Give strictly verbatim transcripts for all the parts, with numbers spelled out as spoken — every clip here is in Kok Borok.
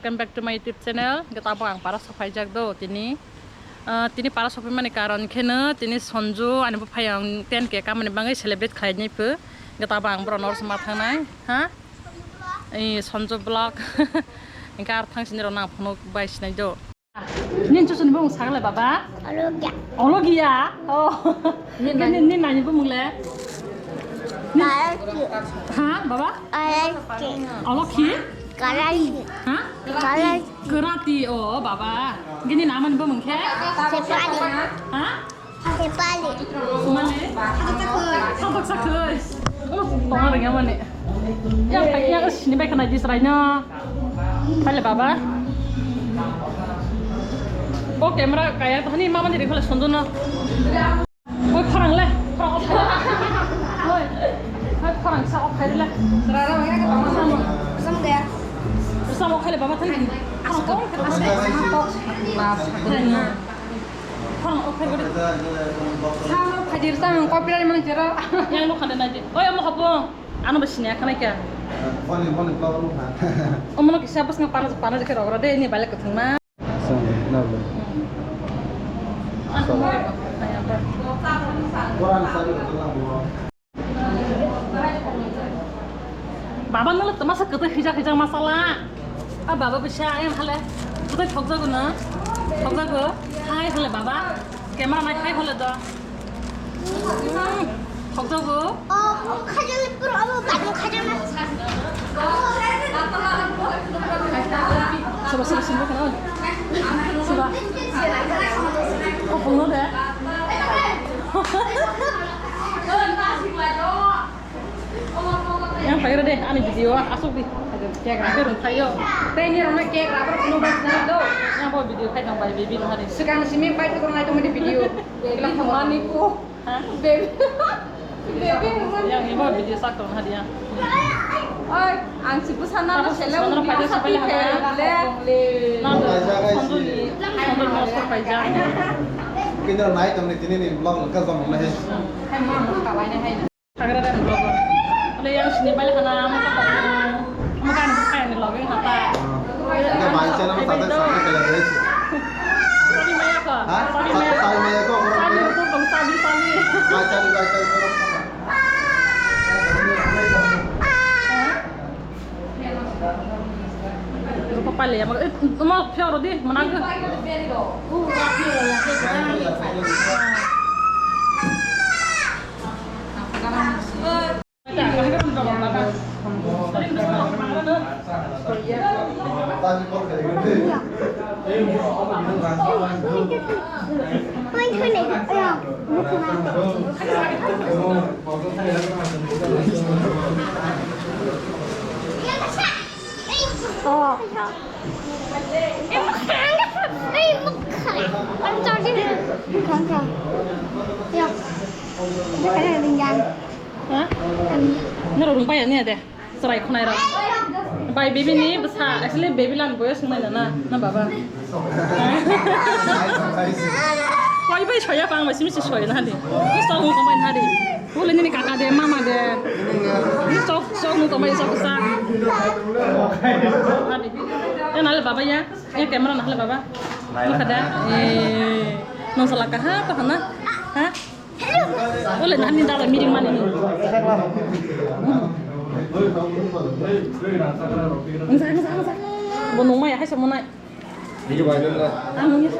Welcome back to my YouTube channel. Gita bo ang para sokphaijak do tini. Ah, tini para sokphaimani karon kheno tini Sonju ani buphai ang ten K kamani bagwi celebrate khlainai pho. Gita bo ang borok norok ma thangnai. Ha? Ei Sonju vlog. Engka ar thang sini rok nang phunuk bai sinai do. Nini chuchuni bumung sakle baba? Ologia. Ologia? Oh. Nini nani bumung le? Ni- Karaki. Ha, baba? Karaki. Olokhi? Karaki. Ha? Karaki. Karati, oh, baba. Gini namani bumung khe? Sepali. Ha? Sepali. Mane? Satok sakhoi. Oh, tongma rwngya mane. Yang paikya sini bai khana dis raino. Pale baba. Bo camera kaya to hani mama ni rikole sonjo no. Oi khorang le, khorang off khai. Oi. Oi khorang sa off khai le. Rara waya ka tama sama. Sama gaya. Sama off khai le baba thang. Asko, asko, asko. Khorang off khai gori. Sa off khai dir sa copyright mang jero. Yang lo khande nai di. Oi amo hapung. Ano ba sini akhana kya? Phone phone problem ha. Omo no kisa bas nga pana pana jekhe rogra de ni bale kathang na. Song, na bo. Baba nolo tamasa kete hija hija masala. A baba bisa ayam hale. Kete thokjago na. Thokjago. Hai hale baba. Camera mai hai hale do. Thokjago. Oh, khajal pura abo badu khajal. Soba, soba, soba, soba. Oh, phone de. Yang paira de, ani video asuk di. Cake rapi rung thayo. Tei ni rona cake rapi rung thayo. Yang bo video khai dong bai baby no hari. Sekarang sini pai tu kurang itu mesti video. Baby thangmani ku. Ha? Baby. Baby thangmani. Yang ibu video sak dong hari ya. Oi, ang si pusana na sele. Pusana video paja sak sipele di hana. Le. Na to, sandal ni, sandal monster paja. Kini nai tong ni tini ni vlog ka jom na he. Hai ma, ma ka bai na hai. Hagra dan vlog. Ole yang sini balik hana, ma ka bai. Ma ka ni kai ni vlog ha ta. Ka bai channel sa ta sa ka la de. Sabi maya ko. Ha? Sabi maya. Sabi maya ko. Sabi ko, sabi, sabi. Bai channel, bai channel. Rupa pale ya, eh, mo pheo rodi, mana ke? Oh. Ha? Norok rung pai ya ni ade. Chwrai khwnai rok. Bai baby ni bwsa, actually baby lan boyos wngnai na, na, na baba. Koi bai soya pang bai simi si soya na hadi. Ni sok nung tongbai na hadi. Bole nini kaka de, mama de. Ni sok, sok nung tongbai sok bwsa. Hadi. Ya nale baba ya. Ya camera nale baba. Nukha da. Eh, nung sala kaha, kaha na? Ha? Ole nani dala miring mani ni. Ngsa, ngsa, ngsa. Bo nung maya hai se monai. Ang nung ya.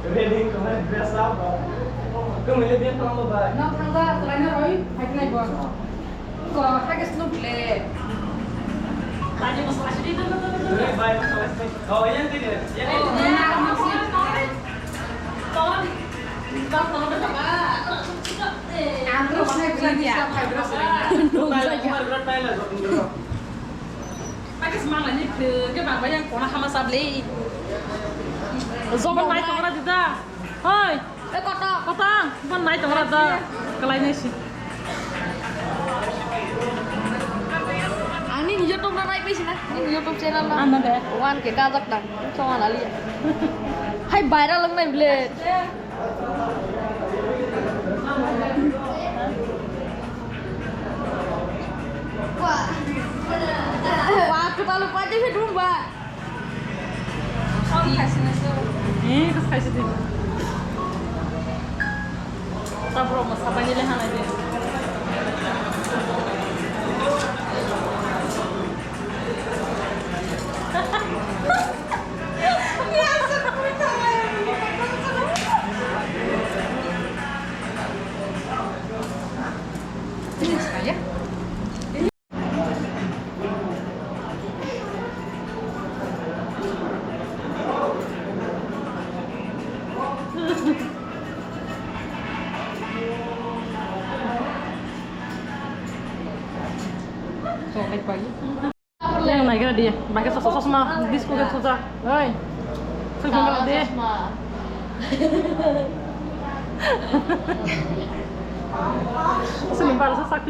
Ready, come and dress up. Come and let me follow by. No, thangda, try na roi, fight na ibo. Ko, hage slow play. Bye, bye. Oh, yan din, yan din. Ang terus naik, terus naik, terus naik. Bye, bye, bye, bye. Malai ni phwrwng khe bangbai yang kona hama chablai. Jobon nai tongra dida. Hoi. Eh, kota. Kota. Bon nai tongra da. Kalai nai si. Ani ni YouTube na nai pisi na. Ani ni YouTube channel na. Ano de. One K kajak na. Chongan ali. Hai viral lang nai ble. Wah, kepala pati sih dulu, Mbak. Eh, terus kayak sedih. Tabro masa banyak leh hanai deh. Yang naikra dia, pakai sos-, sosma, disco ke suja. Oi. Sosma. Sini baru sesak.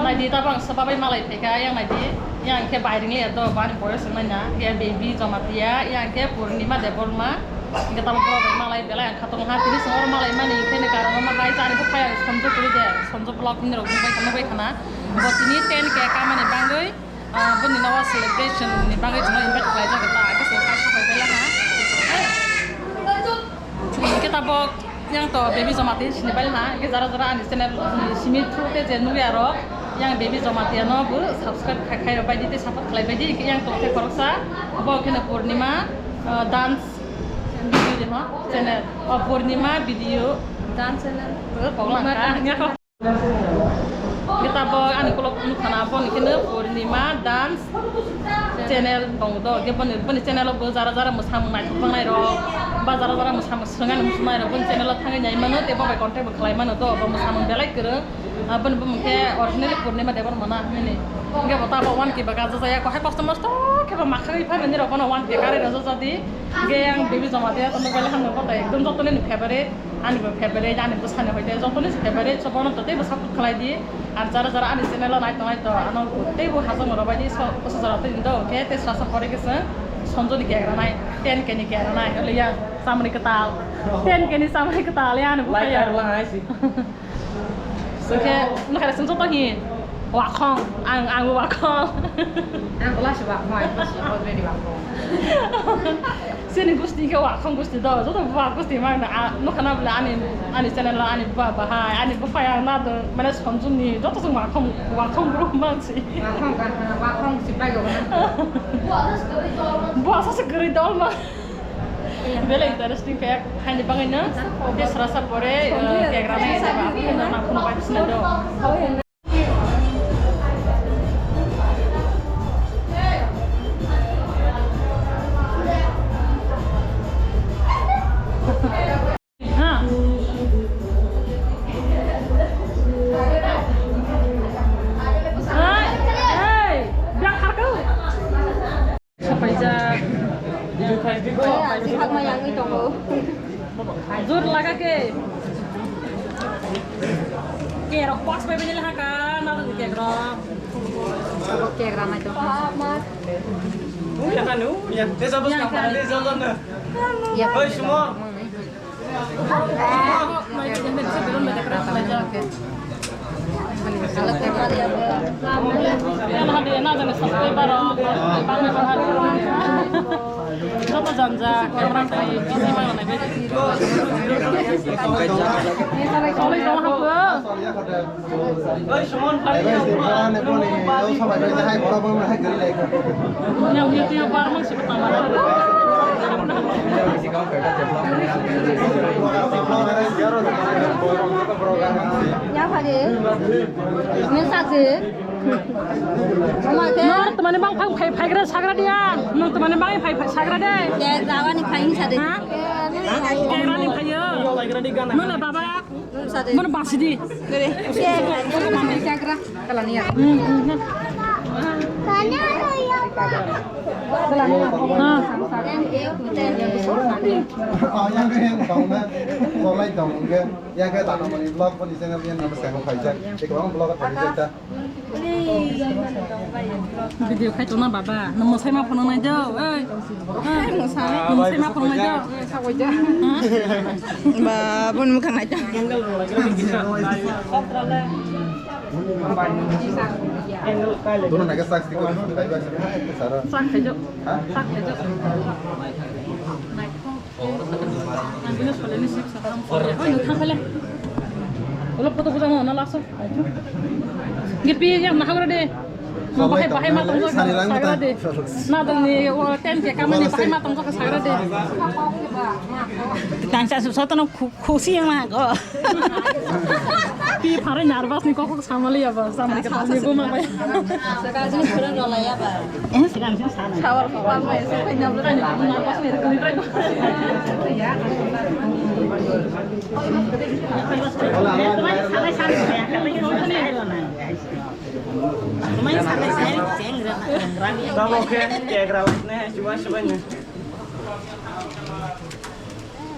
Naidi, tabang sa babai malai phaikha, yang naidi, yang khe bairing le do, bani boyos wngmani na, yang baby Jamatia, yang khe Purnima Debbarma, hingke tabang borok bai malai belai ang khatong ha, tini songor malai mani, hingke ni karon ma hai, jani bo phai ang sonjo kuri de, sonjo vlog ni rok nugui khana, nugui khana, bo tini ten K kamani bangwi, ah, boni nawa celebration ni bangwi jono invite khlai jak ta, ake se khai sokai belai ha. Hingke tabok yang to baby Jamatia sini bai ha, hingke jara jara ani channel ni simi through te je nugui aro yang baby Jamatia no bo subscribe khai khai rok bai di te support khlai bai di, hingke yang to khe khoroksa bo khe no Purnima, ah, dance video de ha channel, oh, Purnima video dance channel. Bo kok lang ka. Hingke tabok ani kolok nukhana boni kheno Purnima Dance Channel tongo do. Hingke boni, boni channel o bo jara jara mwsamung naithok tongnai rok, ba jara jara mwsamung swngani muchungnai rok boni channel o thangwi nai mano, tei bo bai contact bo khlai mano do, bo mwsamung belai kwrwng. Ah, boni bumung khe originally Purnima Debbarma na hinwi. Hingke bo tabok one K bo gajajaya, kohai kosto mosto khe bo makhagwi phaimani rok bono one K karwi rwjajadi. Hingke yang baby Jamatia tono belai hamno bo tai ekdom jotoni ni favorite. Ani bo favorite, ani bwsani hoite jotoni se favorite, so bono to teibo support khlai di. Ar jara jara ani channel o nai tongnai to, ano teibo hajok rw bai di, so bwsa jora tei do, khe tei sasa pore khe se Sonjo ni kek rwnai, ten K ni kek rwnai, ole ya, samani kwtal, ten K ni samani kwtal ya, ani bo like kaya. Ar lang ai si. Sokhe, nokha sung joto hi, wakhong, ang, ang wakhong. Ang kla se wakhong, already wakhong. Sini gusti ke wakhong gusti do, joto wa gusti mang na, a, nokha na bole ani, ani channel ani ba bahai, ani buphai ang na do, mane Sonjo ni, joto sung wakhong, wakhong group mang si. Wakhong kan, wakhong si bai go na. Bo asa se guri dol ma. Belai interesting khe, haini bagwi no, tei srasa pore, eh, kegra nai se ba, haino ma khunu bai bisna do. Ha. Hey, hey, biang kharkau. Sapaijak. Jor laga ke. Ke rok pas bai bini laha ka, na tu ke rok. Ke rok nai to. Ya kan, ya. Desa bos ka, desa lo na. Ya. Hoi, Sumor. Joto janja, camera twi, busy ma nai bai. Oi, Sumon, pari. Yang YouTuber mang sih pertama. Ya, pari. Ini satu. Nwng tamani mang phai phai phaigra sagra dia. Nwng tamani mang phai phai sagra de. Ke rawani phai hinsa de. Ha? Ke rani phai yo. Nwng le baba. Nwng sa de. Nwng basi di. Kere. Ke rawani sagra. Kalani ya. Hmm, hmm, hmm. Ha. Ah, yang ke yang tahu na. Solai tahu ke. Yang ke tanam ni vlog pun iseng apa yang nama saya kau kaisa. Ikhwang vlog apa kaisa. Video khai tona baba, nwng mwsai ma phunuk nai do, oi. Oi, mwsai ma phunuk nai do. Ba, bun mwkhang nai do. Dono naga sak siko, sara. Sak khai do. Ha? Sak khai do. Ang bini soleni sip sakha ang soleni. Oi, nwng thang kha le. Ulo photo bujang no, na laso. Ge pi yang na hagra de. Ma bahai, bahai ma tong sagra de. Na dong ni o ten ke kamani bahai ma tong sagra de. Tang sa soto no khu-, khusi yang na go. Pi pharai nervous ni kok kok samali ya ba, samali ka tong ni buma ba. Saka jini phura rola ya ba. Eh, saka jini sana. Sawal ko ba mai so kai na bla. Tamo khe kegra ne, chuba chuba ne.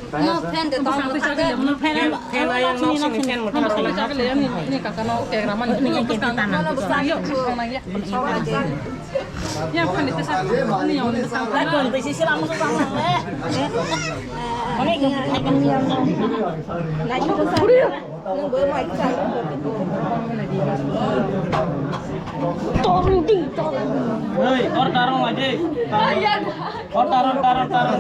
No, fan de tong. Fan, fan ayang nok sini fan mo thang. Ni kaka no kegra man ni kaka no. Ya fan de sa ni on sa. Ai kon de sisi lamu sa. Ani ko. Torung di, torung. Hei, tor tarung aje. Tor tarung, tarung, tarung.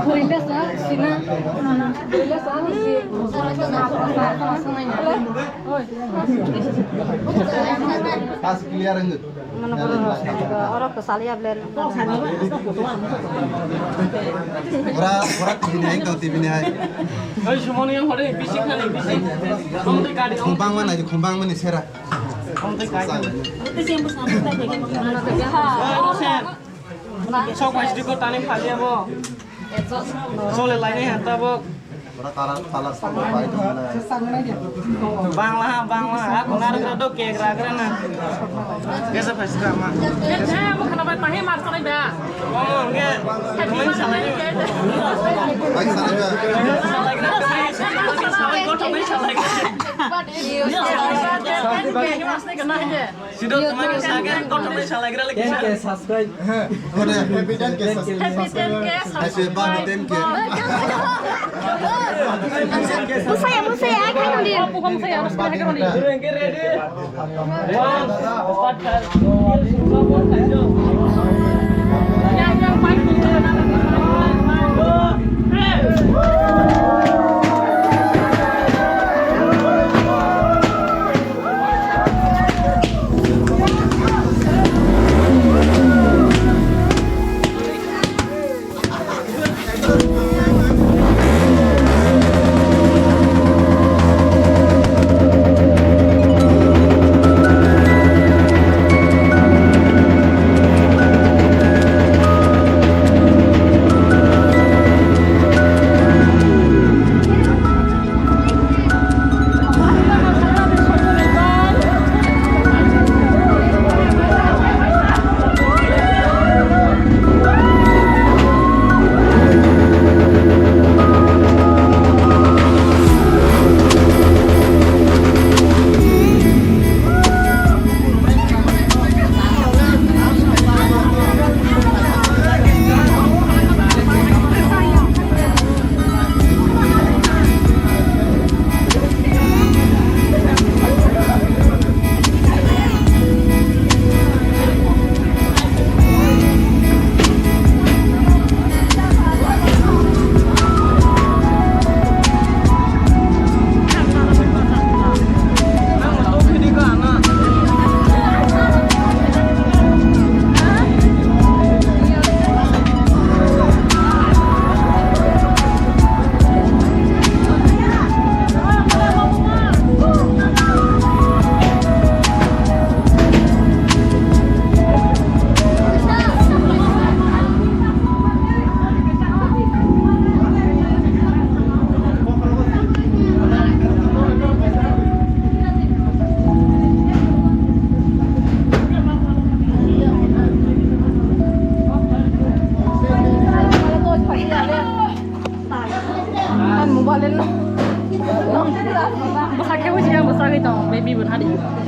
Burinda sa, sina. Burinda sa, si. Pas clear ang. Mano boro rok oro kwchaliya ble. Ora, ora T V ni hai, tong T V ni hai. Oi, sumoni yang hore, bisi khani, bisi. Tong te kadi, tong. Khumbang mana, khumbang mani sera. Tong te kadi. Sok bai sidi ko tani phaliya bo. Sole lainai ha tabok. Bangla ha, bangla ha. Ako narwkra do kek ragra na. Kesa phaisra ma. Kesa mo khana bai tahi mar sanai da. Omo hwnkhe. Bai sanai da. Salagra, salagra. Sido, tuma ke sage, kotor ni salagra lagi. Ten K subscribe. Happy ten K subscribe. Happy ten K subscribe. Musaya, musaya, ai khai nang di. Musaya, musaya, ai khai nang di. One, start.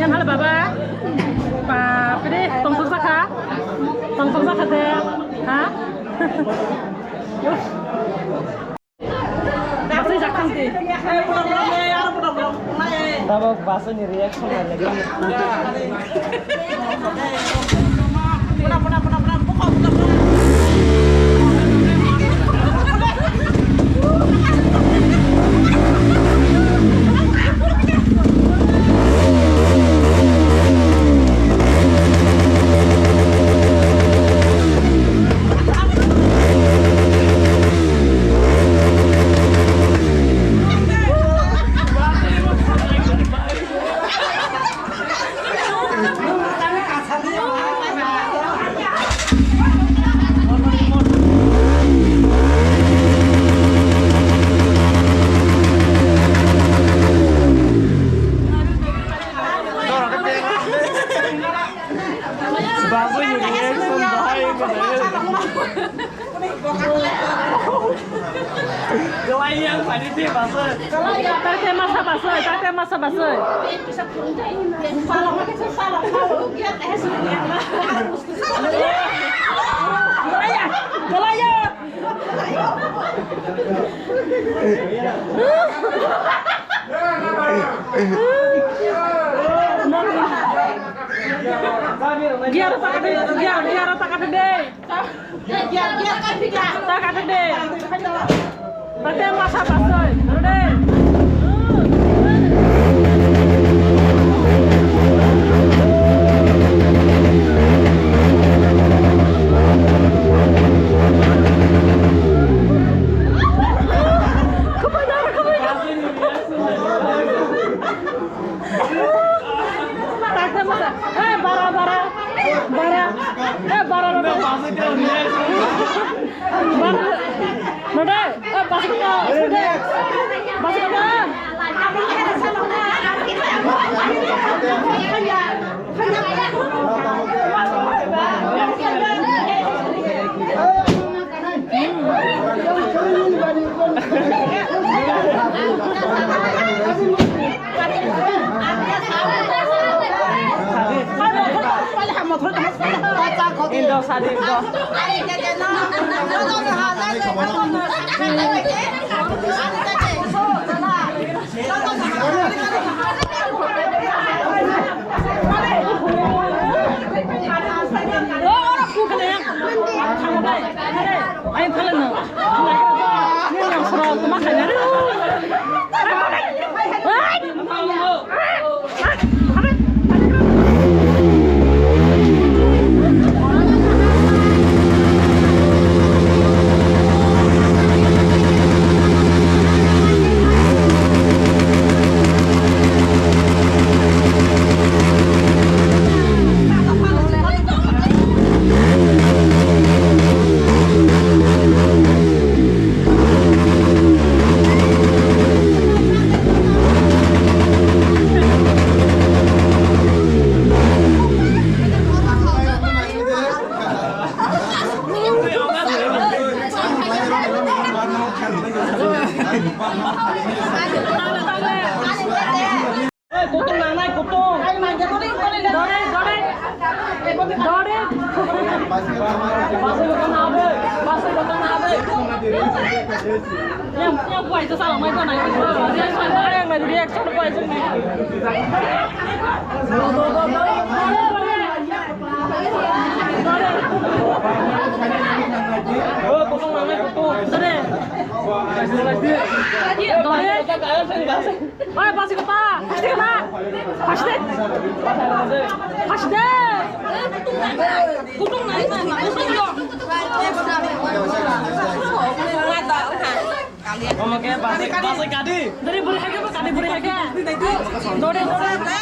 Yan hal baba. Bapre, tongthok jakha. Tongthok jakha de. Ha? Basai jakhang de. Tabok basai ni reaction na lagi. Bagwi ni reaction bahai. Kelai yang tadi sih, Mas. Tadi masa basoi, tadi masa basoi. Kelai ya, kelai ya. Giaro takate, giaro, giaro takate de. Takate de. Tate masa basoi, de. Takte masa. Eh, bara, bara. Bara. Eh, bara, bara. Bara. Node, eh, basket ta, basket ta. Basket ta. Indo sadi, indo. Kutung nangnai, kutung. Dore, dore. Dore. Basai kota na abe. Basai kota na abe. Yang, yang kuai tu salah, mai tu nai. Reaction, yang nai reaction kuai tu nai. Dore. Dore. Oi, pasi kota, pasi kota, pasi de, pasi de, pasi de. Omo ke pasi, pasi kadi. Dari buri hake, pasi kadi buri hake. Dore, dore.